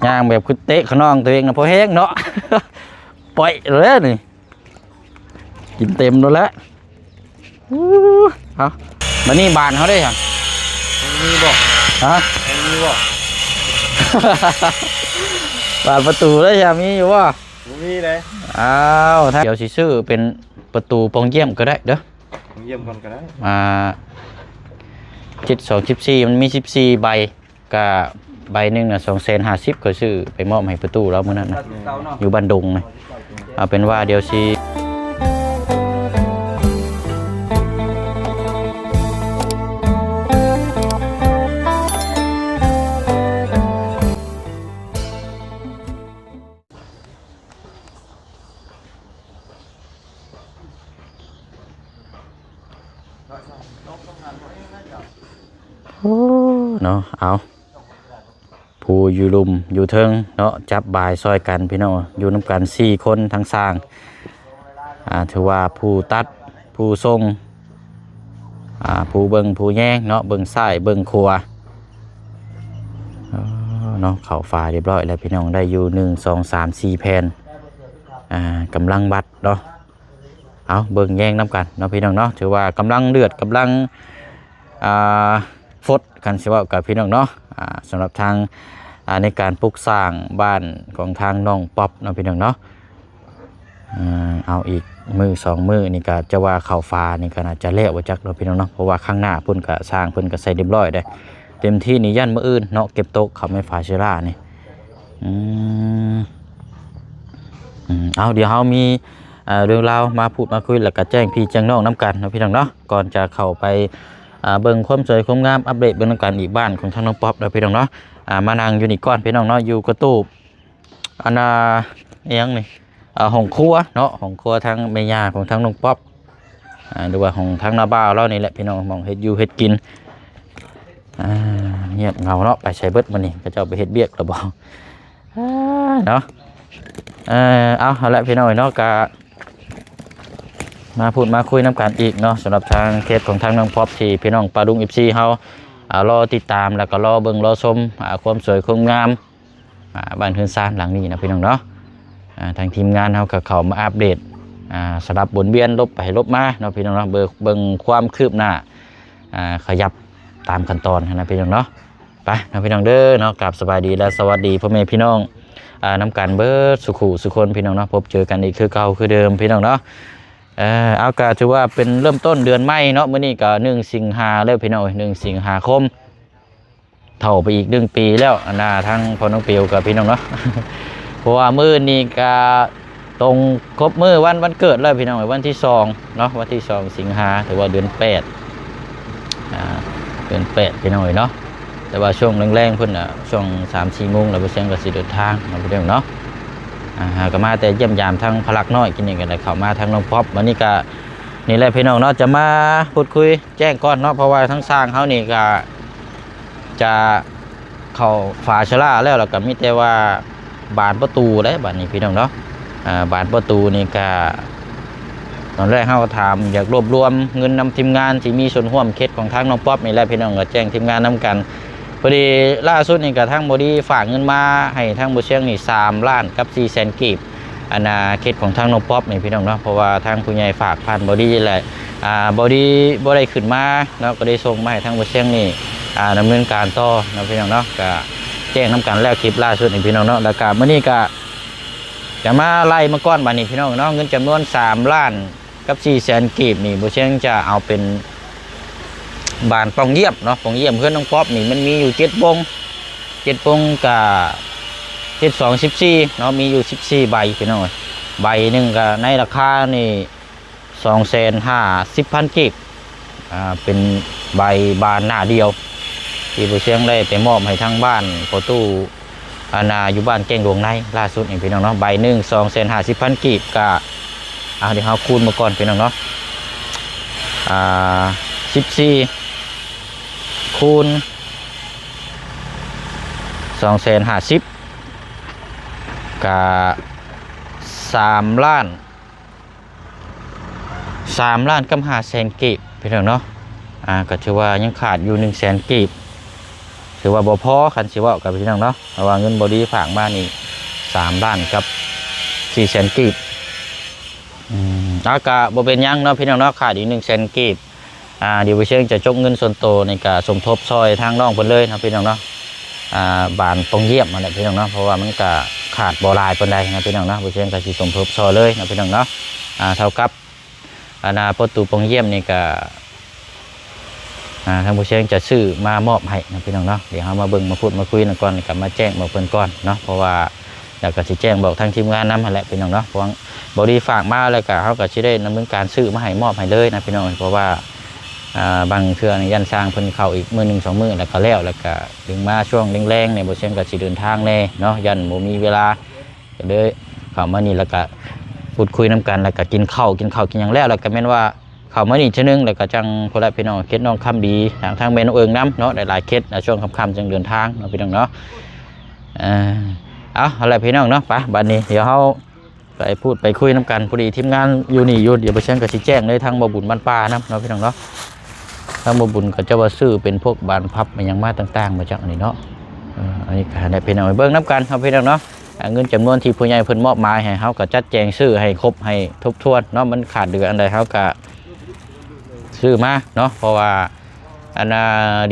ຍ່າງແບບຄືເຕະຂະນອງຕົວເອງນະ ພໍແຮງເນາະ ປ່ອຍແລ້ວນີ້ ກິນເຕັມໂລດແຫຼະ. ເອົາ ບາດນີ້ບານເຮົາເດ້ຫະ ມີບໍ່? ຮະ ມີບໍ່? ບານປະຕູເດ້ຫະ ມີຢູ່ບໍ່? ບໍ່ມີເດ້. ອ້າວ ດຽວຊິຊື້ເປັນປະຕູປ່ອງຢ້ຽມກໍໄດ້ເດີ ປ່ອງຢ້ຽມກ່ອນກໍໄດ້. ອ່າ ເຈັດສອງສິບສີ່ ມັນມີສິບສີ່ໃບ ກະໃບໜຶ່ງນະ ສອງແສນຫ້າສິບ ຂ້ອຍຊື້ໄປມອບໃຫ້ປະຕູລາວມື້ນັ້ນນະ ຢູ່ບ້ານດົງນະ. ເອົາເປັນວ່າດຽວຊິ ໂອ້ ເນາະ ເອົາ ຜູ້ຢູ່ລຸ່ມຢູ່ເທິງເນາະ ຈັບບາຍຊ່ອຍກັນພີ່ນ້ອງ ຢູ່ນຳກັນສີ່ຄົນທັງຊ່າງ ອ່າ ຖືວ່າຜູ້ຕັດ ຜູ້ສົ່ງ ອ່າ ຜູ້ເບິ່ງຜູ້ແຍງເນາະ ເບິ່ງຊ້າຍເບິ່ງຂວາ ເອີ ເນາະ ເຂົ້າຝາຮຽບຮ້ອຍແລ້ວພີ່ນ້ອງ ໄດ້ຢູ່ ໜຶ່ງ ສອງ ສາມ ສີ່ ແຜ່ນ ອ່າ ກຳລັງວັດເນາະ. ເອົາ ເບິ່ງແຍງນຳກັນເນາະພີ່ນ້ອງເນາະ ຖືວ່າກຳລັງເດືອດ ກຳລັງ ອ່າ ຟົດ ຄັນຊິເວົ້າກັບພີ່ນ້ອງເນາະ ອ່າ ສຳລັບທາງ ອ່າ ໃນການປຸກສ້າງບ້ານຂອງທາງນ້ອງປັອບເນາະພີ່ນ້ອງເນາະ. ເອີ ເອົາອີກມື້ສອງມື້ນີ້ກະຈະວ່າເຂົ້າຝານີ້ກະໜ້າຈະແລ້ວບໍ່ຈັກເນາະພີ່ນ້ອງເນາະ ເພາະວ່າຂ້າງໜ້າພຸ້ນກະຊ່າງເພິ່ນກະໃສ່ຮຽບຮ້ອຍເດ້ ເຕັມທີ່ນີ້ຢ້ານມື້ອື່ນເນາະ ເກັບຕົກເຂົ້າໄມ້ຝາເຊລານີ້. ອືມ ອືມ ເອົາ ດຽວເຮົາມີ ເອີ່ ເລື່ອງລາວມາພູດມາຄຸຍ ແລ້ວກະແຈ້ງພີ່ແຈ້ງນ້ອງນຳກັນເນາະພີ່ນ້ອງເນາະ. ກ່ອນຈະເຂົ້າໄປ ອ່າ ເບິ່ງຄວາມສວຍຄວາມງາມ ອັບເດດເບິ່ງນຳກັນອີກ ບ້ານຂອງທາງນ້ອງປັອບເນາະພີ່ນ້ອງເນາະ. ອ່າ ມານັ່ງຢູ່ນີ້ກ່ອນພີ່ນ້ອງເນາະ ຢູ່ກະຕູບ ອັນນ່າ ອີ່ຫຍັງນີ້ ອ່າ ຫ້ອງຄົວເນາະ ຫ້ອງຄົວທາງແມ່ຍ່າຂອງທາງນ້ອງປັອບ ອ່າ ຫຼືວ່າຂອງທາງນ້າບ່າວລາວນີ້ແຫຼະພີ່ນ້ອງ ໝ່ອງເຮັດຢູ່ເຮັດກິນ. ອ່າ ງຽບເຫງົາເນາະ ໄປໃສເບິດມື້ນີ້ ເຂົາເຈົ້າໄປເຮັດວຽກແລ້ວບໍ່ ອ່າ ເນາະ. ເອີ ເອົາ ເອົາລະພີ່ນ້ອງເນາະ ກະມາພູດມາຄຸຍນຳກັນອີກເນາະ ສຳລັບທາງເຂດຂອງທາງນ້ອງປັອບ ທີ່ພີ່ນ້ອງປ້າລຸງ ເອັຟຊີ ເຮົາ ອ່າ ລໍຕິດຕາມ ແລ້ວກໍລໍເບິ່ງລໍຊົມ ອ່າ ຄວາມສວຍຄວາມງາມ ອ່າ ບ້ານເຮືອນຊານຫຼັງນີ້ເນາະພີ່ນ້ອງເນາະ. ອ່າ ທາງທີມງານເຮົາກໍເຂົ້າມາອັບເດດ ອ່າ ສະຫຼັບວົນວຽນຫຼົບໄປຫຼົບມາເນາະພີ່ນ້ອງເນາະ ເບິ່ງ ເບິ່ງຄວາມຄືບໜ້າ ອ່າ ຂະຫຍັບຕາມຂັ້ນຕອນຫັ້ນນະພີ່ນ້ອງເນາະ. ໄປເນາະພີ່ນ້ອງເດີເນາະ ກາບສະບາຍດີ ແລະ ສະຫວັດດີພໍ່ແມ່ພີ່ນ້ອງ ອ່າ ນຳກັນເບິດສູ່ຄູ່ສູ່ຄົນພີ່ນ້ອງເນາະ. ພົບເຈີກັນອີກຄືເກົ່າຄືເດີມພີ່ນ້ອງເນາະ. ເອີ ເອົາ ກະຖືວ່າເປັນເລີ່ມຕົ້ນເດືອນໃໝ່ເນາະ ມື້ນີ້ກະ ໜຶ່ງ ສິງຫາແລ້ວພີ່ນ້ອງເອີຍ ໜຶ່ງ ສິງຫາຄົມ ເທົ່າໄປອີກໜຶ່ງປີແລ້ວ ອັນນ່າ ທາງພໍ່ນ້ອງປິວກັບພີ່ນ້ອງເນາະ ເພາະວ່າມື້ນີ້ກະຕົງຄົບມື້ວັນ ວັນເກີດແລ້ວພີ່ນ້ອງເອີຍ ວັນທີສອງເນາະ ວັນທີສອງ ສິງຫາ ຖືວ່າເດືອນແປດ ອ່າ ເດືອນແປດພີ່ນ້ອງເອີຍເນາະ. ແຕ່ວ່າຊ່ວງແລງໆ ເພິ່ນນະ ຊ່ວງສາມສີ່ໂມງແລ້ວ ບໍ່ຊຽງກໍຊິເດີນທາງເນາະ ພີ່ນ້ອງເນາະ. ອ່າ ຫາກໍມາແຕ່ຢ້ຽມຢາມທາງພະລັກນ້ອຍ ກິນຫຍັງກໍໄດ້ ເຂົ້າມາທາງນ້ອງປັອບ ວັນນີ້ກໍ ນີ້ແຫຼະພີ່ນ້ອງເນາະ ຈະມາພູດຄຸຍແຈ້ງກ່ອນເນາະ ເພາະວ່າທາງຊ່າງເຮົານີ້ກໍຈະເຂົ້າຝາເຊລາແລ້ວ ແລ້ວກໍມີແຕ່ວ່າບານປະຕູແຫຼະ ບາດນີ້ພີ່ນ້ອງເນາະ. ອ່າ ບານປະຕູນີ້ກໍ ຕອນແລກເຮົາກໍຖາມ ຢາກລວບລວມເງິນນຳທີມງານທີ່ມີສ່ວນຮ່ວມເຂດຂອງທາງນ້ອງປັອບນີ້ແຫຼະ ພີ່ນ້ອງ ກໍແຈ້ງທີມງານນຳກັນ. ພໍດີລ່າສຸດນີ້ກໍທາງບໍດີຝາກເງິນມາໃຫ້ທາງບໍ່ຊຽງນີ້ ສາມລ້ານກັບສີ່ແສນກີບ ອັນນ່າ ເຂດຂອງທາງນ້ອງປັອບນີ້ພີ່ນ້ອງເນາະ ເພາະວ່າທາງຜູ້ໃຫຍ່ຝາກຜ່ານບໍດີແຫຼະ ອ່າ ບໍດີບໍ່ໄດ້ຂຶ້ນມາເນາະ ກໍໄດ້ສົ່ງມາໃຫ້ທາງບໍ່ຊຽງນີ້ ອ່າ ດຳເນີນການຕໍ່ເນາະ ພີ່ນ້ອງເນາະ. ກໍແຈ້ງນຳກັນແລ້ວ ຄລິບລ່າສຸດນີ້ພີ່ນ້ອງເນາະ. ແລ້ວກໍມື້ນີ້ກໍຈະມາໄລ່ມາກ່ອນ ບາດນີ້ພີ່ນ້ອງເນາະ ເງິນຈຳນວນສາມລ້ານ ກັບສີ່ແສນກີບນີ້ ບໍ່ຊຽງຈະເອົາເປັນບານປ່ອງຢ້ຽມເນາະ ປ່ອງຢ້ຽມເຮືອນນ້ອງປັອບນີ້ ມັນມີຢູ່ເຈັດວົງ ເຈັດວົງກະ ເຈັດສອງສິບສີ່ເນາະ ມີຢູ່ສິບສີ່ໃບພີ່ນ້ອງເອີຍ. ໃບໜຶ່ງກະໃນລາຄານີ້ ສອງແສນຫ້າສິບພັນກີບ ອ່າ ເປັນໃບບານໜ້າດຽວ ທີ່ບໍ່ຊຽງໄດ້ໄປມອບໃຫ້ທາງບ້ານພໍ່ຕູ້ ອັນນ່າ ຢູ່ບ້ານແກ້ງດວງໃນ ລ່າສຸດນີ້ພີ່ນ້ອງເນາະ ໃບໜຶ່ງ ສອງແສນຫ້າສິບພັນກີບ ກະ ເອົາ ດຽວເຮົາຄູນມາກ່ອນພີ່ນ້ອງເນາະ ອ່າ ສິບສີ່ຄູນສອງແສນຫ້າສິບ ກະ ສາມລ້ານ ສາມລ້ານກັບຫ້າແສນກີບພີ່ນ້ອງເນາະ. ອ່າ ກໍຖືວ່າຍັງຂາດຢູ່ໜຶ່ງແສນກີບ ຖືວ່າບໍ່ພໍ ຄັນຊິເວົ້າກັບພີ່ນ້ອງເນາະ ເພາະວ່າເງິນບໍ່ດີຝາກມານີ້ ສາມລ້ານກັບສີ່ແສນກີບ. ອືມ ເອົາ ກະບໍ່ເປັນຫຍັງເນາະ ຂາດອີກໜຶ່ງແສນກີບ. ອ່າ ດຽວບໍ່ຊຽງຈະຈົກເງິນສ່ວນໂຕນີ້ກະສົມທົບຊ່ອຍທາງນ້ອງເພິ່ນເລີຍເນາະ ພີ່ນ້ອງເນາະ. ອ່າ ບານປ່ອງຢ້ຽມຫັ້ນແຫຼະ ພີ່ນ້ອງເນາະ ເພາະວ່າມັນກະຂາດບໍ່ຫຼາຍປານໃດນະ ພີ່ນ້ອງເນາະ. ບໍ່ຊຽງກະຊິສົມທົບຊ່ອຍເລີຍເນາະ ພີ່ນ້ອງເນາະ. ອ່າ ເທົ່າກັບ ອັນນ່າ ປະຕູປ່ອງຢ້ຽມນີ້ກະ ອ່າ ທາງຜູ້ຊຽງຈະຊື້ມາມອບໃຫ້ນະພີ່ນ້ອງເນາະ. ດຽວເຮົາມາເບິ່ງມາພູດມາຄຸຍນຳກ່ອນ ແລ້ວກະມາແຈ້ງບອກເພິ່ນກ່ອນເນາະ ເພາະວ່າ ແລ້ວກະຊິແຈ້ງບອກທາງທີມງານນຳຫັ້ນແຫຼະພີ່ນ້ອງເນາະ. ເພາະວ່າບໍ່ດີຝາກມາ ແລ້ວກະເຮົາກະຊິໄດ້ດຳເນີນການຊື້ມາໃຫ້ ມອບໃຫ້ເລີຍນະພີ່ນ້ອງ. ເພາະວ່າ ອ່າ ບາງເທື່ອນີ້ຢ້ານຊ່າງເພິ່ນເຂົ້າອີກມື້ໜຶ່ງສອງມື້ ແລ້ວກະແລ້ວ ແລ້ວກະດຶງມາຊ່ວງແລງໆນີ້ ບໍ່ຊຽງກະຊິເດີນທາງແດ່ເນາະ ຢ້ານບໍ່ມີເວລາ. ກໍເລີຍເຂົ້າມານີ້ ແລ້ວກະພູດຄຸຍນຳກັນ ແລ້ວກະກິນເຂົ້າ ກິນເຂົ້າກິນຫຍັງແລ້ວ ແລ້ວກະແມ່ນວ່າເຂົ້າມານີ້ເທື່ອໜຶ່ງ ແລ້ວກະຈັ່ງພຸ້ນແຫຼະພີ່ນ້ອງ ເຂດໜອງຄຳດີ ທາງ ທາງແມ່ນ້ອງເອິງນຳເນາະ ຫຼາຍໆເຂດ ໃນຊ່ວງຄ່ຳໆຈັ່ງເດີນທາງເນາະ ພີ່ນ້ອງເນາະ. ເອີ ເອົາ ຫັ້ນແຫຼະພີ່ນ້ອງເນາະ. ໄປ ບາດນີ້ດຽວເຮົາໄປພູດໄປຄຸຍນຳກັນ ພໍດີທີມງານຢູ່ນີ້ຢູ່ ດຽວບໍ່ຊຽງກະຊິແຈ້ງເລີຍ ທາງບໍ່ບຸນບ້ານປ່ານຳເນາະ ພີ່ນ້ອງເນາະ. ທາງບໍ່ບຸນກະຈະວ່າຊື້ເປັນພວກບານພັບອີ່ຫຍັງມາຕ່າງໆ ມາຈາກອັນນີ້ເນາະ. ເອີ ອັນນີ້ກະໃຫ້ພີ່ນ້ອງໄປເບິ່ງນຳກັນເນາະ ພີ່ນ້ອງເນາະ. ອ່າ ເງິນຈຳນວນທີ່ຜູ້ໃຫຍ່ເພິ່ນມອບໝາຍໃຫ້ ເຮົາກະຈັດແຈງຊື້ໃຫ້ຄົບໃຫ້ທົບທວນເນາະ ມັນຂາດເຫຼືອອັນໃດເຮົາກະຊື້ມາເນາະ. ເພາະວ່າອັນນ່າ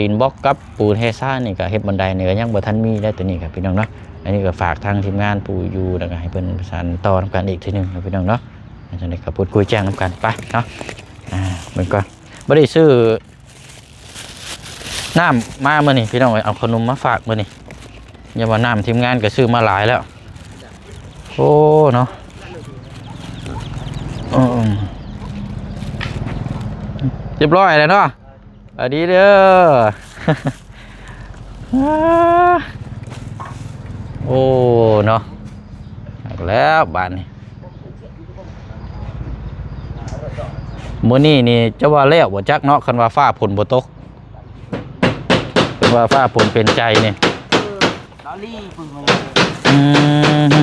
ດິນບລັອກກັບປູນແຮ່ຊານນີ້ກະເຮັດບັນໄດນີ້ກະຍັງບໍ່ທັນມີໄດ໋ ໂຕນີ້ກະພີ່ນ້ອງເນາະ. ອັນນີ້ກະຝາກທາງທີມງານຜູ້ຢູ່ ແລ້ວກະໃຫ້ເພິ່ນປະສານຕໍ່ນຳກັນອີກເທື່ອໜຶ່ງເນາະ ພີ່ນ້ອງເນາະ. ຈັ່ງໃດກະພູດຄຸຍແຈ້ງນຳກັນໄປເນາະ. ອ່າ ເບິ່ງກ່ອນ ບໍ່ໄດ້ຊື້ ນ້ຳມາມື້ນີ້ພີ່ນ້ອງເອີຍ ເອົາຂະໜົມມາຝາກມື້ນີ້. ຢ່າວ່ານ້ຳ ທີມງານກໍຊື້ມາຫຼາຍແລ້ວ. ໂອ້ ເນາະ ເອີ ຮຽບຮ້ອຍແລ້ວເນາະ. ສະບາຍດີເດີ. ໂອ້ ເນາະ ແລ້ວບາດນີ້ ມື້ນີ້ນີ້ຈະວ່າແລ້ວບໍ່ຈັກເນາະ ຄັນວ່າຟ້າຝົນບໍ່ຕົກ ເພິ່ນວ່າຟ້າຝົນເປັນໃຈນີ້. ເອີ ລາລີປຶ້ງມາເລີຍ. ອືມ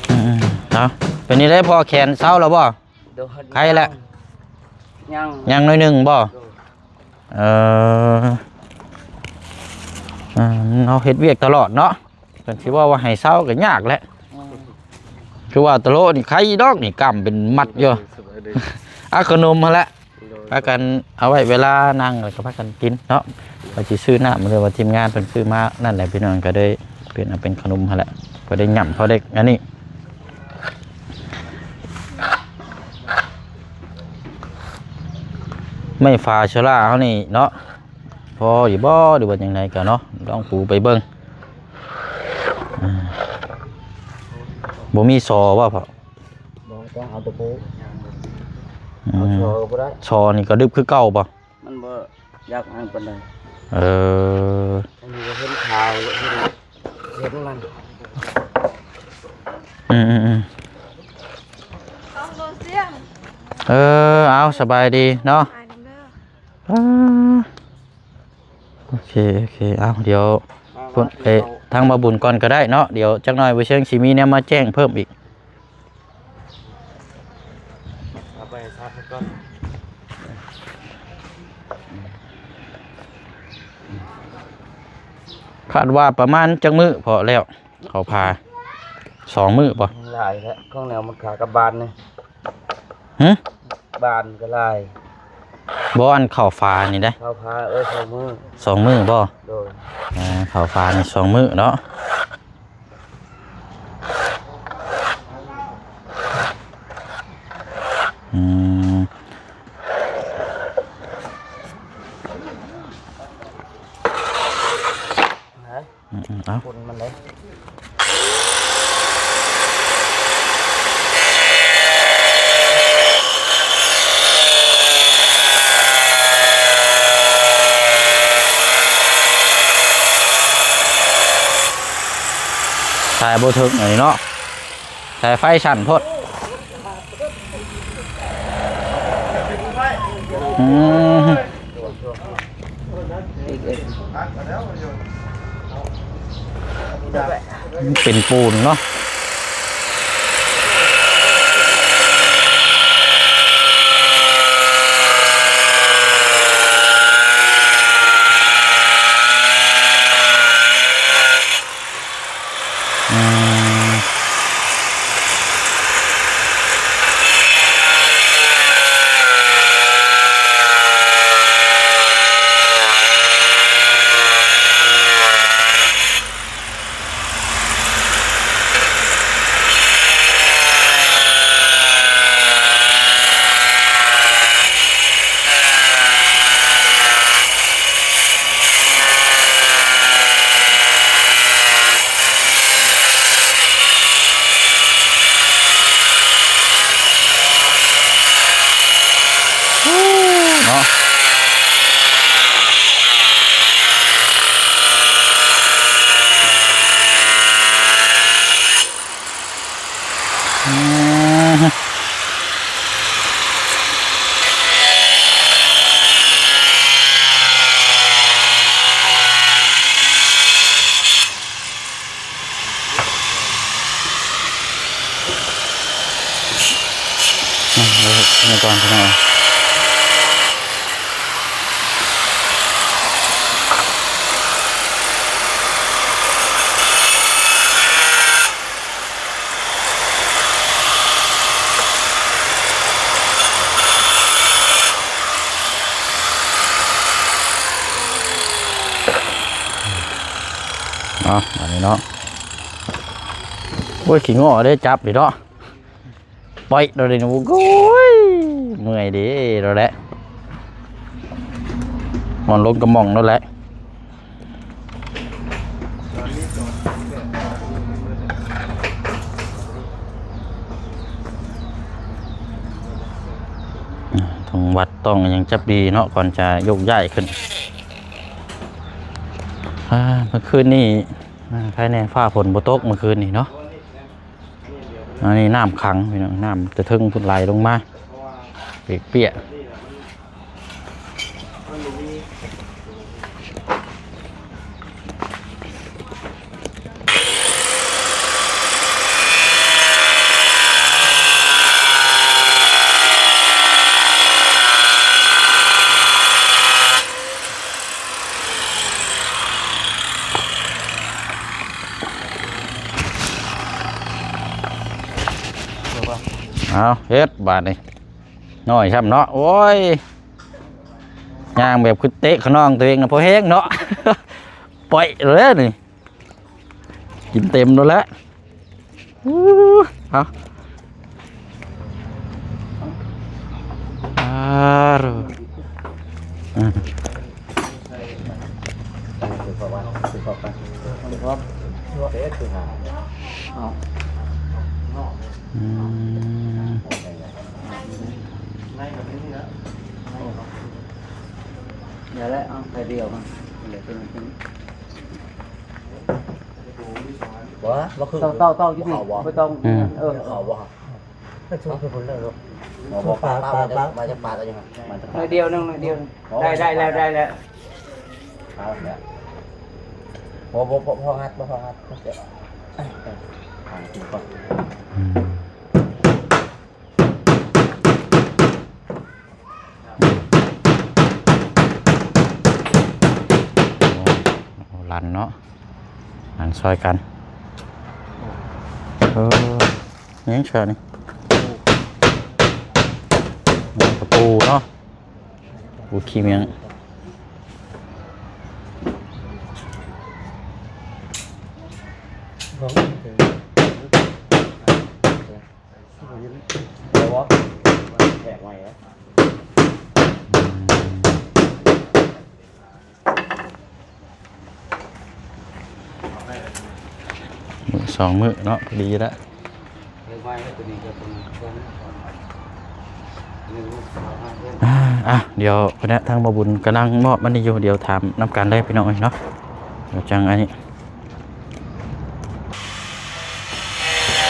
ອືມ ເອົາ ເປັນນີ້ໄດ້ ພໍແຂນເຊົາແລ້ວບໍ່? ໂດຍ ໄຄແລ້ວ. ຍັງ ຍັງໜ້ອຍໜຶ່ງບໍ່? ໂດຍ ເອີ ເອີ ເຮົາເຮັດວຽກຕະຫຼອດເນາະ. ເພິ່ນຊິເວົ້າວ່າໃຫ້ເຊົາກໍຍາກແຫຼະ. ອືມ ຄືວ່າຕະໂລະນີ້ໄຄດອກນີ້ ກ້າມເປັນມັດຢູ່. ເອົາຂະໜົມຫັ້ນແຫຼະ ໂດຍ ພາກັນເອົາໄວ້ເວລານັ່ງ ແລ້ວກໍພາກັນກິນເນາະ. ວ່າຊິຊື້ນ້ຳ ຫຼືວ່າທີມງານເພິ່ນຊື້ມານັ້ນແຫຼະ ພີ່ນ້ອງ ກໍເລີຍເປັນເອົາເປັນຂະໜົມຫັ້ນແຫຼະ ພໍໄດ້ຫຍ້ຳ ພໍໄດ້ອັນນີ້. ໄມ້ຝາໂຊລາເຮົານີ້ເນາະ ພໍຢູ່ບໍ່ ຫຼືວ່າຈັ່ງໃດກໍເນາະ ລອງປູໄປເບິ່ງ. ອືມ ບໍ່ມີຊໍບໍ່ພໍ່? ບໍ່ ຕ້ອງເອົາຕະປູ. ອືມ ເອົາຊໍກໍບໍ່ໄດ້. ຊໍນີ້ກໍດຶບຄືເກົ່າບໍ່? ມັນບໍ່ຢາກອັນປານໃດ. ເອີ ອັນນີ້ກໍເຫັນຂາວ ເຫັນ ເຫັນມັນ. ອືມໆໆ ເອີ ເອົາ ສະບາຍດີເນາະ. ອ່າ ໂອເຄ ໂອເຄ ເອົາ ດຽວ ມາ ເພິ່ນ ມາ ເອີ ທາງບ່າວບຸນກ່ອນກໍໄດ້ເນາະ ດຽວຈັກໜ້ອຍບໍ່ເຊີງຊິມີແນວມາແຈ້ງເພີ່ມອີກ. ເອົາໄປໃຫ້ຊາດເພິ່ນກ່ອນ. ຄາດວ່າປະມານຈັກມື້ພໍແລ້ວ ເຂົາພາ? ສອງມື້ບໍ່? ຫຼາຍແລ້ວ ຂອງແນວມັນຂາກັບບ້ານນີ້. ຫຶ? ບ້ານກໍຫຼາຍ. ບໍ່ ອັນເຂົ້າຝານີ້ເດ້. ເຂົ້າຝາ ເອີ ສອງມື້. ສອງມື້ບໍ່? ໂດຍ. ອ່າ ເຂົ້າຝານີ້ສອງມື້ເນາະ. ອືມ ອືມໆ ເອົາ ຄົນມັນເດ້ ສາຍບໍ່ເຖິງອັນນີ້ເນາະ ສາຍໄຟສັ້ນໂພດ. ອືມ ເປັນປູນເນາະ. ນີ້ກ່ອນພີ່ນ້ອງ. ເອົາ ອັນນີ້ເນາະ. ໂອ້ຍ ຂີ້ງໍ້ເດ້ ຈັບນີ້ເນາະ. ປອຍໂດດເດັ່ນ ໂອ້ຍ ເມື່ອຍເດ້ໂດດແຫຼະ ນອນລົງກະໝ່ອງໂດດແຫຼະ. ຕ້ອງວັດຕ້ອງຫຍັງຈັບດີເນາະ ກ່ອນຈະຍົກຍ້າຍຂຶ້ນ. ອາ ເມື່ອຄືນນີ້ ອາ ໃຄແນ່ຟ້າຝົນບໍ່ຕົກເມື່ອຄືນນີ້ເນາະ. ອັນນີ້ນ້ຳຂັງພີ່ນ້ອງ ນ້ຳແຕ່ເທິງພຸ້ນໄຫຼລົງມາ ເປກເປຍ. ເອົາ ເຮັດບາດນີ້ ນ້ອຍຊ້ຳເນາະ. ໂອ້ຍ ຍ່າງແບບຄືເຕະຂະນອງຕົວເອງນະ ພໍແຮງເນາະ. ປອຍເລີຍນີ້ ກິນເຕັມໂລດແຫຼະ. ອູ້ ເອົາ ອາ ອືມ ນີ້ແຫຼະ ເອົາໃສ່ດຽວມັນ ເດີ ຕົວນີ້ ບໍ່ ບໍ່ຄື ເຕົ້າ ເຕົ້າ ເຕົ້າຢູ່ນີ້ ບໍ່ເຂົ້າບໍ່? ບໍ່ຕ້ອງ ອືມ ເອີ ເຂົ້າບໍ່? ປາ ປາ ປາ ປາ ມາຈາກປາກກໍຍັງ ໜ້ອຍດຽວໜຶ່ງ ໜ້ອຍດຽວ ອໍ ໄດ້ ໄດ້ແລ້ວ ໄດ້ແລ້ວ ເອົາແລ້ວ ບໍ່ ບໍ່ ບໍ່ພໍງັດ ບໍ່ພໍງັດ ເອົາ ອືມ ໂອ້ ລັນເນາະ ລັນຊ່ອຍກັນ. ເອີ ຍັງຊະນີ້ ປະຕູເນາະ ໂອເຄ ແມ່ນ ໄດ້ບໍ່? ແທກໄວ້ເດ້ ມື້ສອງມື້ເນາະ ພໍດີລະ. ອ່າ ອ່າ ດຽວພຸ້ນນະ ທາງບ່າວບຸນກຳລັງມອບອັນນີ້ຢູ່ ດຽວຖາມນຳກັນເລີຍພີ່ນ້ອງເອີຍເນາະ ດຽວຈັ່ງອັນນີ້.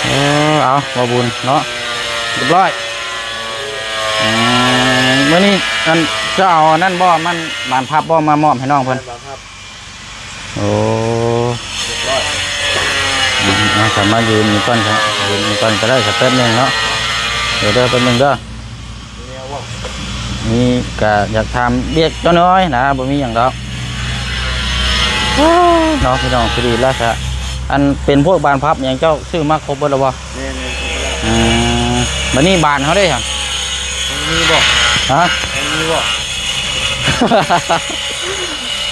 ເອີ ເອົາ ບ່າວບຸນເນາະ ຮຽບຮ້ອຍ. ອືມ ມື້ນີ້ອັນ ເຈົ້າເອົາອັນນັ້ນບໍ່ ມັນບານພັບບໍ່ ມາມອບໃຫ້ນ້ອງເພິ່ນ? ໂອ້ ຮຽບຮ້ອຍ ອືມ ເອົາ ສາມາດຢືນຢູ່ກ່ອນ ຢືນຢູ່ກ່ອນກໍໄດ້ ແປັບໜຶ່ງເນາະ ດຽວເດີ ແປັບໜຶ່ງເດີ. ມີກະຢາກຖາມວຽກເຈົ້ານ້ອຍນະ ບໍ່ມີຫຍັງດອກ ເນາະ ພີ່ນ້ອງ. ພໍດີລະຊະ ອັນເປັນພວກບານພັບຫຍັງ ເຈົ້າຊື້ມາຄົບເບິດແລ້ວບໍ່? ແມ່ນໆ ຄົບເບິດແລ້ວ. ອືມ ບາດນີ້ບານເຮົາເດ້ຫະ? ມີບໍ່? ຮະ? ມີບໍ່?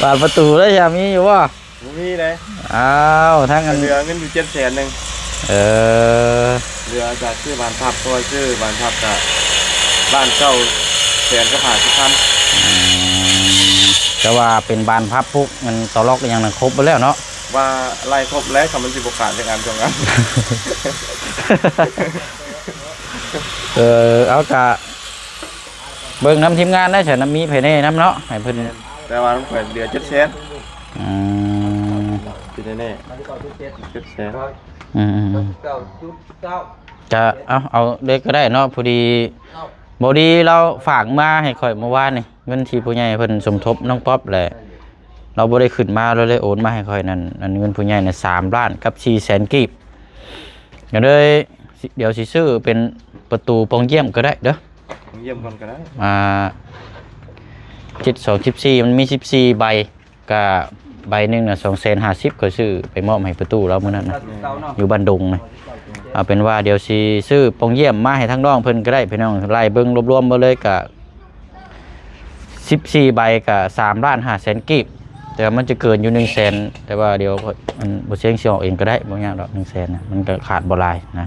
ບານປະຕູເດ້ຫະ ມີຢູ່ບໍ່? ບໍ່ມີເດ້. ອ້າວ ທັງອັນ ເຫຼືອເງິນຢູ່ເຈັດແສນໜຶ່ງ. ເອີ ເຫຼືອຈາກຊື້ບານພັບ ເພາະວ່າຊື້ບານພັບກະລ້ານເກົ້າແສນກັບຫ້າສິບພັນ. ອືມ ແຕ່ວ່າເປັນບານພັບພວກມັນຕົວລັອກອີ່ຫຍັງນັ້ນຄົບເບິດແລ້ວເນາະ. ວ່າໄລ່ຄົບແລ້ວ ຄັນມັນຊິບໍ່ຂາດຈັກອັນສອງອັນ. ເອີ ເອົາ ກະເບິ່ງນຳທີມງານໄດ້ຊັ້ນນະ ມີໃຜແນ່ນຳເນາະ ໃຫ້ເພິ່ນ. ແຕ່ວ່າມັນເຫຼືອເຈັດແສນ. ອືມ ທີ່ແນ່ໆ ເຈັດແສນ. ອືມໆ ກະເອົາ ເອົາເລີຍກໍໄດ້ເນາະ. ພໍດີ ເອົ້າ ບໍ່ດີລາວຝາກມາໃຫ້ຂ້ອຍເມື່ອວານນີ້ ເງິນທີ່ຜູ້ໃຫຍ່ເພິ່ນສົມທົບນ້ອງປັອບແຫຼະ ລາວບໍ່ໄດ້ຂຶ້ນມາ ລາວເລີຍໂອນມາໃຫ້ຂ້ອຍນັ້ນ ອັນເງິນຜູ້ໃຫຍ່ນະ ສາມລ້ານກັບສີ່ແສນກີບ. ກໍເລີຍ ດຽວຊິຊື້ເປັນປະຕູປ່ອງຢ້ຽມກໍໄດ້ເດີ. ມາຢ້ຽມກ່ອນກໍໄດ້ ອ່າ ເຈັດສອງສິບສີ່ ມັນມີສິບສີ່ໃບ ກະໃບໜຶ່ງນະ ສອງແສນຫ້າສິບ ຂ້ອຍຊື້ໄປມອບໃຫ້ປະຕູລາວມື້ນັ້ນນະ ຢູ່ບ້ານດົງນະ. ເອົາເປັນວ່າດຽວຊິຊື້ປ່ອງຢ້ຽມມາໃຫ້ທາງນ້ອງເພິ່ນກໍໄດ້ພີ່ນ້ອງ ໄລ່ເບິ່ງລວມໆເບິດເລີຍ ກະສິບສີ່ໃບ ກະສາມລ້ານຫ້າແສນກີບ ແຕ່ວ່າມັນຈະເກີນຢູ່ໜຶ່ງແສນ ແຕ່ວ່າດຽວ ອັນ ບໍ່ຊຽງຊິອອກເອງກໍໄດ້ ບໍ່ຍາກດອກ ໜຶ່ງແສນນະ ມັນກໍຂາດບໍ່ຫຼາຍນະ.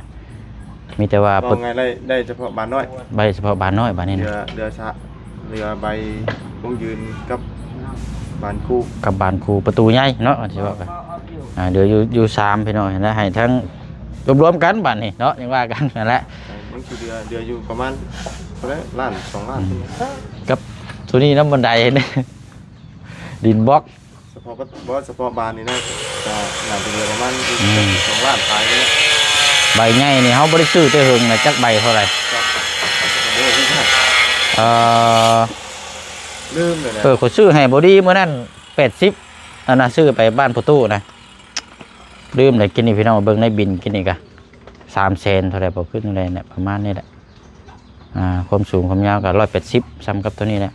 ມີແຕ່ວ່າ ເວົ້າງ່າຍໄດ້ ໄດ້ສະເພາະບານນ້ອຍ ໃບສະເພາະບານນ້ອຍບາດນີ້ນະ ເຫຼືອ ເຫຼືອສະ ເຫຼືອໃບວົງຢືນກັບບານຄູ່ ກັບບານຄູ່ປະຕູໃຫຍ່ເນາະ ຊິເວົ້າກັນ ອ່າ ເຫຼືອຢູ່ ຢູ່ສາມພີ່ນ້ອງ ແລ້ວໃຫ້ທັງລວມໆກັນບາດນີ້ເນາະ ຍັງວ່າກັນຫັ້ນແຫຼະ ມັນຊິເຫຼືອ ເຫຼືອຢູ່ປະມານເທົ່າໃດ ລ້ານສອງລ້ານ ອືມ ກັບໂຕນີ້ນຳບັນໄດ ດິນບລັອກ ສະເພາະ ບໍ່ ສະເພາະບານນີ້ນະ ກໍໜ້າຈະເຫຼືອປະມານ ອືມ ສອງລ້ານປາຍນີ້ແຫຼະ. ໃບໃຫຍ່ນີ້ເຮົາບໍ່ໄດ້ຊື້ແຕ່ເຫິງນະ ຈັກໃບເທົ່າໃດ ເອີ ລືມແລ້ວນະ ເອີ ຂ້ອຍຊື້ໃຫ້ບໍດີມື້ນັ້ນ ແປດສິບ ອັນນະ ຊື້ໄປບ້ານພໍ່ຕູ້ນະ ລືມແລ້ວ. ກິນນີ້ພີ່ນ້ອງເບິ່ງໃນບິນ ກິນນີ້ກະສາມແສນເທົ່າໃດບໍ່ ຄືແນວໃດນະ ປະມານນີ້ແຫຼະ. ອ່າ ຄວາມສູງຄວາມຍາວກໍຮ້ອຍແປດສິບ ສ່ຳກັບໂຕນີ້ແຫຼະ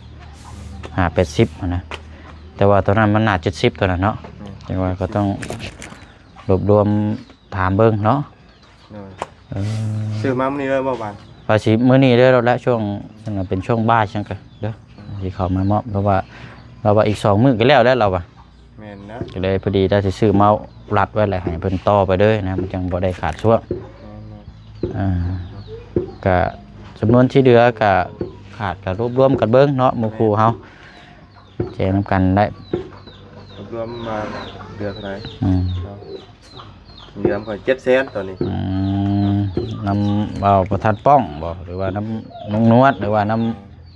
ຫ້າແປດສິບຫັ້ນນະ ແຕ່ວ່າໂຕນັ້ນມັນໜ້າເຈັດສິບ ໂຕນັ້ນເນາະ ແມ່ນ ຈັ່ງວ່າກໍຕ້ອງລວບລວມຖາມເບິ່ງເນາະ ໂດຍ ເອີ ຊື້ມາມື້ນີ້ເລີຍບໍ່ບາດ ວ່າຊິມື້ນີ້ເລີຍໂລດແຫຼະ ຊ່ວງ ເປັນຊ່ວງບ່າຍຈັ່ງກະເດີ ອືມ ຊິເຂົ້າມາມອບ ເພາະວ່າລາວວ່າອີກສອງມື້ກໍແລ້ວແຫຼະ ລາວວ່າ ແມ່ນນະ ກໍເລີຍພໍດີໄດ້ຊິຊື້ເມົາລັດໄວ້ແຫຼະ ໃຫ້ເພິ່ນຕໍ່ໄປເລີຍນະ ມັນຈັ່ງບໍ່ໄດ້ຂາດຊ່ວງ ແມ່ນໆ ອ່າ ກະຈຳນວນທີ່ເຫຼືອກະຂາດກະລວບລວມກັນເບິ່ງເນາະ ໝູ່ຄູ່ເຮົາ ແຈ້ງນຳກັນໄດ້ ລວບລວມມາເຫຼືອເທົ່າໃດ ອືມ ເຫຼືອຂ້ອຍເຈັດແສນຕອນນີ້ ອືມ ນຳເວົ້າປະທານປ້ອງບໍ ຫຼືວ່ານຳລຸງນວດ ຫຼືວ່ານຳ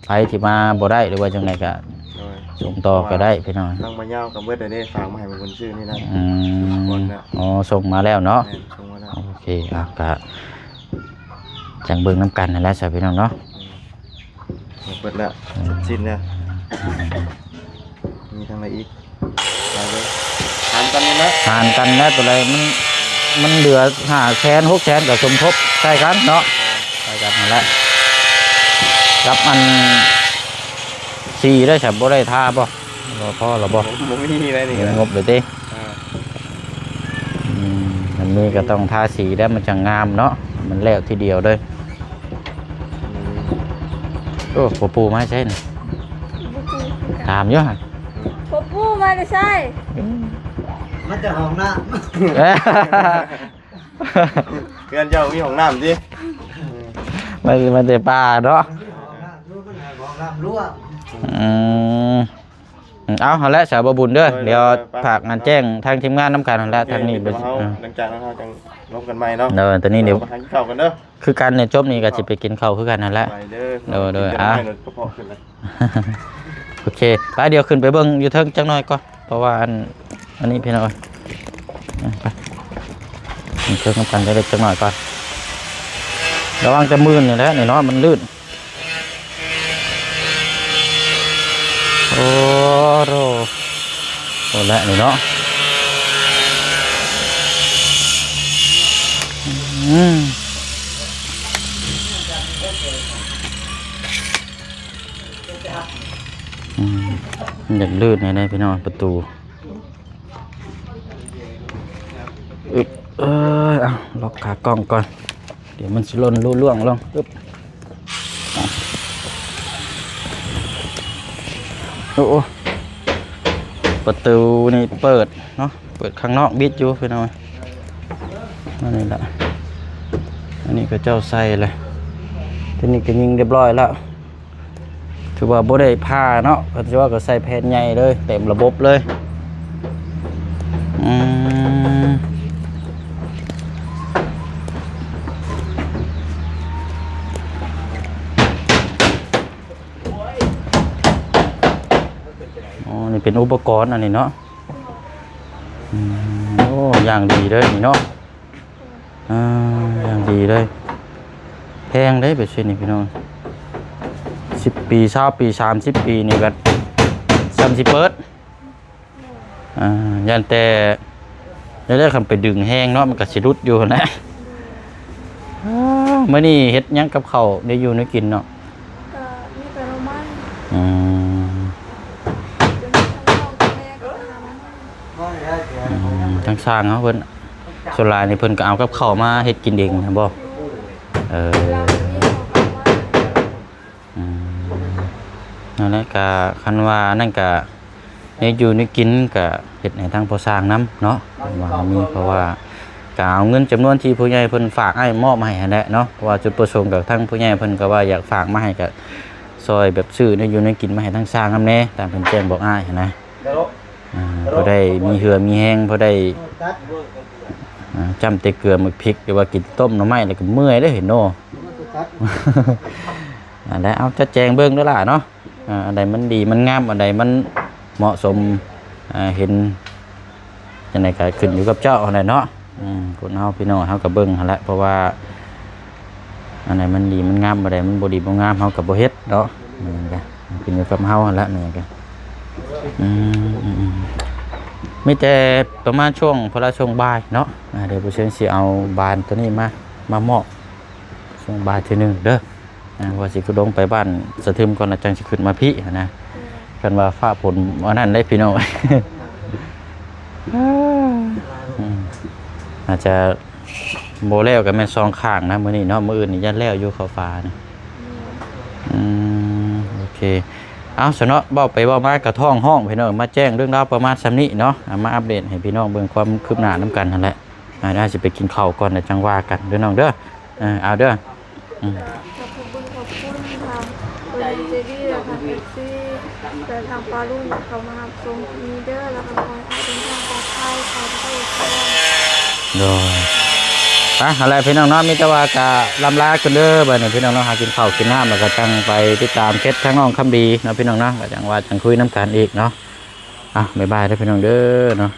ໃຜທີ່ມາບໍ່ໄດ້ ຫຼືວ່າຈັ່ງໃດກະ ໂດຍ ສົ່ງຕໍ່ກໍໄດ້ພີ່ນ້ອງ ທາງບ່າວຍາວກໍເບິດແລ້ວເດ້ ຝາກມາໃຫ້ເພິ່ນຊື້ນີ້ນະ ອືມ ທຸກຄົນນະ ອໍ ສົ່ງມາແລ້ວເນາະ ແມ່ນ ສົ່ງມາແລ້ວ ໂອເຄ ອ່ະ ກະຈັ່ງເບິ່ງນຳກັນຫັ້ນແຫຼະຊະພີ່ນ້ອງເນາະ ອືມ ເບິດແລ້ວ ອືມ ສິ້ນແລ້ວ ອືມ ມີທາງໃດອີກ? ຫານກັນນີ້ແຫຼະ ຫານກັນແຫຼະ ຕົວໃດມັນ ມັນເຫຼືອຫ້າແສນ ຫົກແສນ ກໍສົມທົບໃສ່ກັນເນາະ ໃສ່ກັນຫັ້ນແຫຼະ ກັບອັນສີເດ້ ສະ ບໍ່ໄດ້ທາບໍ່? ບໍ່ພໍລະບໍ່? ບໍ່ມີໄດ້ນີ້ ມີງົບເລີຍຕິ? ເອີ ອືມ ອັນນີ້ກໍຕ້ອງທາສີແລ້ວ ມັນຈັ່ງງາມເນາະ ມັນແລ້ວທີດຽວເລີຍ ອືມ ໂອ້ ພໍ່ປູ່ມາໃສນີ້? ບໍ່ຮູ້ຄືກັນ ຖາມຢູ່ຫັ້ນ ພໍ່ປູ່ມາແຕ່ໃສ? ມາແຕ່ຫ້ອງນ້ຳ ເອີ ເຮືອນເຈົ້າມີຫ້ອງນ້ຳຕິ? ມາ ມາແຕ່ປ່າເນາະ ມີຫ້ອງນ້ຳຢູ່ ມັນໃຫ້ຫ້ອງນ້ຳລວມ ອືມ ເອົາ ຫັ້ນແຫຼະ ສາວບໍ່ບຸນເດີ ໂດຍ ດຽວ ໂດຍ ໄປ ຝາກງານແຈ້ງທາງທີມງານນຳກັນຫັ້ນແຫຼະ ໂອເຄ ທາງນີ້ ດຽວເຮົາ ເອີ ຫຼັງຈາກນັ້ນເຮົາຈັ່ງລົມກັນໃໝ່ເນາະ ໂດຍ ຕອນນີ້ດຽວ ເຮົາໄປຫາກິນເຂົ້າກັນເດີ ຄືກັນນີ້ ຈົບນີ້ກໍຊິໄປກິນເຂົ້າຄືກັນຫັ້ນແຫຼະ ໄປເດີ ໂດຍ ໂດຍ ກິນ ອ່າ ແຕ່ນ້ອຍໂລດ ກະເພາະຂຶ້ນແລ້ວ ໂອເຄ ໄປ ດຽວຂຶ້ນໄປເບິ່ງຢູ່ເທິງຈັກໜ່ອຍກ່ອນ ເພາະວ່າອັນ ອັນນີ້ພີ່ນ້ອງເອີຍ ໄປ ຂຶ້ນເທິງນຳກັນຈັກເລັກຈັກໜ້ອຍກ່ອນ ລະວັງແຕ່ມື່ນນີ້ແຫຼະ ນີ້ເນາະ ມັນລື່ນ ໂອ້ໂຫ ໂອ້ແຫຼະນີ້ເນາະ ອືມ ອືມ ຢາກລື່ນແດ່ພີ່ນ້ອງ ປະຕູ ອຶບ ເອີຍ ເອົາ ລັອກຂາກ້ອງກ່ອນ ດຽວມັນຊິຫຼົ່ນລຸລ່ວງລົງ ອຶບ ໂອ້ ປະຕູນີ້ເປີດເນາະ ເປີດຂ້າງນອກບິດຢູ່ພີ່ນ້ອງ ອັນນີ້ລະ ອັນນີ້ເຂົາເຈົ້າໃສ່ແລ້ວ ໂຕນີ້ກໍຍິງຮຽບຮ້ອຍແລ້ວ ຖືວ່າບໍ່ໄດ້ຜ່າເນາະ ເຂົາເຈົ້າກໍໃສ່ແຜ່ນໃຫຍ່ເລີຍ ເຕັມລະບົບເລີຍ ອືມ ອໍ ນີ້ເປັນອຸປະກອນອັນນີ້ເນາະ ອືມ ໂອ້ ຢ່າງດີເລີຍນີ້ເນາະ ອ່າ ຢ່າງດີເລີຍ ແພງເດ້ ແບບຊີ້ນີ້ພີ່ນ້ອງ ສິບປີ ຊາວປີ ສາມສິບປີນີ້ກໍຊ່ຳຊິເປີດ ອ່າ ຢ້ານແຕ່ ແລ້ວຄັນໄປດຶງແຮງເນາະ ມັນກໍຊິຫຼຸດຢູ່ຫັ້ນແຫຼະ ອ່າ ມື້ນີ້ເຮັດຫຍັງກັບເຂົ້າ ໄດ້ຢູ່ໄດ້ກິນເນາະ? ອືມ ທາງຊ່າງເຮົາເພິ່ນ ສ່ວນຫຼາຍນີ້ເພິ່ນກໍເອົາກັບເຂົ້າມາເຮັດກິນເອງຫັ້ນບໍ່? ເອີ ອືມ ນັ້ນແຫຼະ ກະຄັນວ່ານັ້ນກະ ແນວຢູ່ແນວກິນກະເຮັດໃຫ້ທາງພໍ່ຊ່າງນຳເນາະ ເພິ່ນວ່າມີ ເພາະວ່າກະເອົາເງິນຈຳນວນທີ່ຜູ້ໃຫຍ່ເພິ່ນຝາກອ້າຍມອບໃຫ້ຫັ້ນແຫຼະເນາະ ເພາະວ່າຈຸດປະສົງກະທາງຜູ້ໃຫຍ່ເພິ່ນກະວ່າຢາກຝາກມາໃຫ້ ກະຊ່ອຍແບບຊື້ແນວຢູ່ແນວກິນມາໃຫ້ທາງຊ່າງນຳແດ່ ຕາມເພິ່ນແຈ້ງບອກອ້າຍຫັ້ນນະ ອ່າ ພໍໄດ້ມີເຫື່ອມີແຮງ ພໍໄດ້ ອ່າ ຈ້ຳແຕ່ເກືອໝາກພິກ ຫຼືວ່າກິນຕົ້ມໜໍ່ໄມ້ແລ້ວກໍເມື່ອຍເດ້ເນາະ ອັນໃດເອົາຈັດແຈງເບິ່ງເດີຫຼ້າເນາະ ອ່າ ອັນໃດມັນດີມັນງາມ ອັນໃດມັນເໝາະສົມ ອ່າ ເຫັນຈັ່ງໃດກໍຂຶ້ນຢູ່ກັບເຈົ້າຫັ້ນແຫຼະເນາະ ອືມ ຄົນເຮົາພີ່ນ້ອງເຮົາກໍເບິ່ງຫັ້ນແຫຼະ ເພາະວ່າ ອັນໃດມັນດີມັນງາມ ອັນໃດມັນບໍ່ດີບໍ່ງາມ ເຮົາກໍບໍ່ເຮັດເນາະ ແມ່ນກະຂຶ້ນຢູ່ກັບເຮົາຫັ້ນແຫຼະ ແມ່ນກະ ອືມ ອືມ ອືມ ມີແຕ່ປະມານຊ່ວງ ພໍລະຊ່ວງບ່າຍເນາະ ອ່າ ດຽວຜູ້ເຊີນຊິເອົາບານໂຕນີ້ມາ ມາມອບຊ່ວງບ່າຍເທື່ອໜຶ່ງເດີ ອ່າ ວ່າຊິຄືລົງໄປບ້ານສະທຶມກ່ອນ ແລ້ວຈັ່ງຊິຂຶ້ນມາພີ້ຫັ້ນນະ ຄັນວ່າຟ້າຝົນອັນນັ້ນເດ້ພີ່ນ້ອງ ອືມ ອາດຈະບໍ່ແລ້ວກໍແມ່ນສອງຂ້າງນະມື້ນີ້ເນາະ ມື້ອື່ນນີ້ຢ້ານແລ້ວຢູ່ເຂົ້າຟ້ານະ ອືມ ໂອເຄ ເອົາຊະເນາະ ເວົ້າໄປເວົ້າມາກໍທ້ອງຮ້ອງພີ່ນ້ອງ ມາແຈ້ງເລື່ອງລາວປະມານສ່ຳນີ້ເນາະ ເອົາມາອັບເດດໃຫ້ພີ່ນ້ອງເບິ່ງຄວາມຄືບໜ້ານຳກັນຫັ້ນແຫຼະ ອ່າ ດຽວຊິໄປກິນເຂົ້າກ່ອນ ແລ້ວຈັ່ງວ່າກັນເດີນ້ອງເດີ ເອີ ເອົາເດີ ອືມ ກໍຂອບຄຸນ ຂອບຄຸນທາງຜູ້ໃຫຍ່ໃຈດີ ແລະ ທາງເອັຟຊີ ແລະ ທາງປ້າລຸງທີ່ເຂົ້າມາຮັບຊົມນີ້ເດີ ແລ້ວກໍຂໍໃຫ້ອ້າຍເດີນທາງປອດໄພ ຂໍໃຫ້ເຈົ້າອີກເທື່ອ ໂດຍ ໄປ ຫັ້ນແຫຼະພີ່ນ້ອງເນາະ ມີແຕ່ວ່າກະລ່ຳລາກ່ອນເດີ ບາດນີ້ພີ່ນ້ອງເນາະ ຫາກິນເຂົ້າກິນນ້ຳ ແລ້ວກໍຈັ່ງໄປຕິດຕາມເຂດທາງນ້ອງຄຳດີເນາະ ພີ່ນ້ອງເນາະ ກໍຈັ່ງວ່າຈັ່ງຄຸຍນຳກັນອີກເນາະ ອ່ະ ບາຍບາຍເດີພີ່ນ້ອງເດີເນາະ.